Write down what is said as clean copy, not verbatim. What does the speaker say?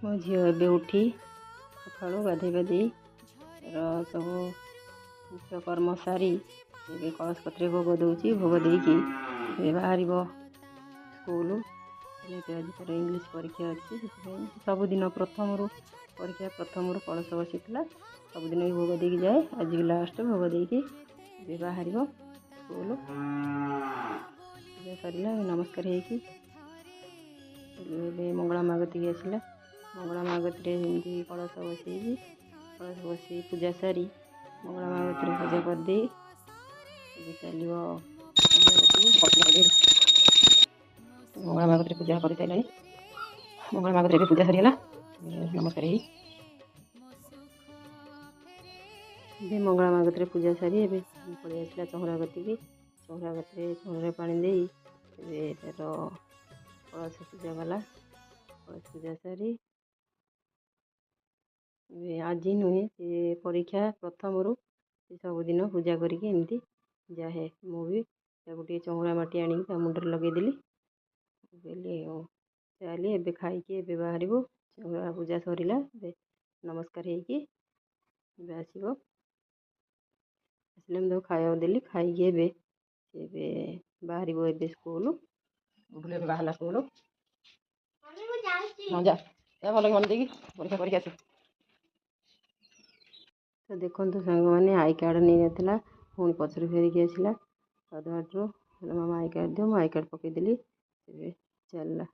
ମୋ ଝିଅ ଏବେ ଉଠି ସକାଳୁ ଗାଧୋଇ ପାଧୋଇ ର ସବୁ ନିତ୍ୟକର୍ମ ସାରି ଏବେ କଳସ କତିରେ ଭୋଗ ଦେଉଛି। ଭୋଗ ଦେଇକି ଏବେ ବାହାରିବ ସ୍କୁଲ। ଯେହେତୁ ଆଜି ତା'ର ଇଂଲିଶ ପରୀକ୍ଷା ଅଛି, ସେଥିପାଇଁ ସବୁଦିନ ପ୍ରଥମରୁ ପରୀକ୍ଷା ପ୍ରଥମରୁ କଳସ ବସିଥିଲା, ସବୁଦିନ ବି ଭୋଗ ଦେଇକି ଯାଏ। ଆଜି ବି ଲାଷ୍ଟ ଭୋଗ ଦେଇକି ଏବେ ବାହାରିବ ସ୍କୁଲ। ପୂଜା ସରିଲା, ଏବେ ନମସ୍କାର ହେଇକି ଏବେ ମଙ୍ଗଳା ମା କତିକି ଆସିଲା। ମଙ୍ଗଳା ମା କତିରେ ଏମିତି କଳସ ବସେଇକି, କଳସ ବସେଇ ପୂଜା ସାରି ମଙ୍ଗଳା ମା କତିରେ ପୂଜା କରିଦେଇ ଏବେ ଚାଲିବ। ମଙ୍ଗଳା ମା କତିରେ ପୂଜା କରିସାରିଲାଣି। ମଙ୍ଗଳା ମା କତିରେ ଏବେ ପୂଜା ସରିଗଲା, ନମସ୍କାର ହେଇ ଏବେ ମଙ୍ଗଳା ମା କତିରେ ପୂଜା ସାରି ଏବେ ପଳେଇ ଆସିଲା ଚଉଁରା କତିକି। ଚଉଁରା କତିରେ ଚଉଁରାରେ ପାଣି ଦେଇ ଏବେ ତାର କଳସ ପୂଜା କଲା। କଳସ ପୂଜା ସାରି ଏବେ ଆଜି ନୁହେଁ, ସେ ପରୀକ୍ଷା ପ୍ରଥମରୁ ସେ ସବୁଦିନ ପୂଜା କରିକି ଏମିତି ଯାଏ। ମୁଁ ବି ତାକୁ ଟିକେ ଚଉଁରା ମାଟି ଆଣିକି ତା ମୁଣ୍ଡରେ ଲଗେଇଦେଲି। କହିଲି ଆଉ ଚାଲି ଏବେ ଖାଇକି ଏବେ ବାହାରିବୁ। ଚଉଁରା ପୂଜା ସରିଲା, ଏବେ ନମସ୍କାର ହେଇକି ଏବେ ଆସିବ। ଆସିଲେ ମୁଁ ତାକୁ ଖାଇବାକୁ ଦେଲି, ଖାଇକି ଏବେ ଏବେ ବାହାରିବ ଏବେ ସ୍କୁଲ। ବୁବୁଲୁ ଏବେ ବାହାରିଲା ସ୍କୁଲ। ହଁ ଯା, ଭଲ ମନ ଦେଇକି ପରୀକ୍ଷା କରିକି ଆସିବୁ। ତ ଦେଖନ୍ତୁ ସାଙ୍ଗମାନେ, I card ନେଇନଥିଲା, ପୁଣି ପଛରୁ ଫେରିକି ଆସିଲା ଅଧବାଟରୁ, ମାମା I card ଦିଅ। ମୁଁ I card ପକାଇଦେଲି, ଏବେ ଚାଲିଲା।